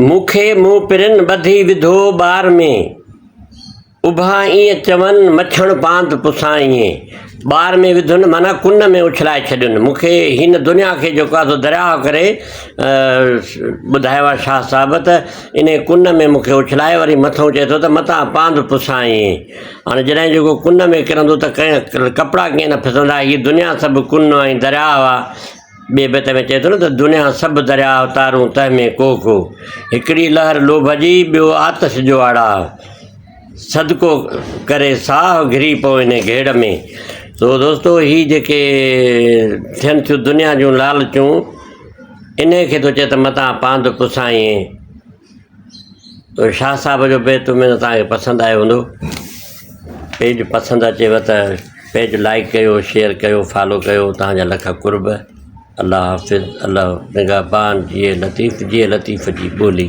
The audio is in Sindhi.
مون کي مون پرين ٻڌي وڌو ٻار ۾. اڀا ائين چون، مڇڻ پاند پسان ائين. ٻار ۾ وڌن معنيٰ ڪن ۾ اڇلائي ڇڏين. مون کي هن دنيا کي جيڪو آهي سو درياهه ڪري ٻڌايو آهي شاهه صاحب ته انهي ڪن ۾ مون کي اڇلائي وري مٿئون چئي ٿو ته متان پاند پسان ائين. هاڻي جڏهن جيڪو ڪن ۾ ڪرندو ته ڪنهن ڪپڙا ڪيئن نه ڦسندا. هي دنيا سڀ ڪن ۽ درياهه آهي. ٻئي بيت ۾ چئي ٿو نه ته دنيا سڀ درياء تارون تنهن ۾ ڪو ڪو. هڪڙي لهر لوڀ جي ٻيو آتش جو آڙاهه. صدقو ڪري ساهه گهري پئو انهي گهيڙ ۾. سو دوستو هي جيڪي ٿين ٿيون دنيا جون لالچون انهي کي ٿو چئي ته متان پاند پسائين. شاهه صاحب جو بيت اميد توهان کي پسند آيو هوندو. پيج پسند اچيو ته پيج لائيڪ ڪيو شيئر ڪيو فالو ڪيو توهان جا لک قرب الله حافظ الله نگهبان جيئي لطيف جيئي لطيف جي ٻولي.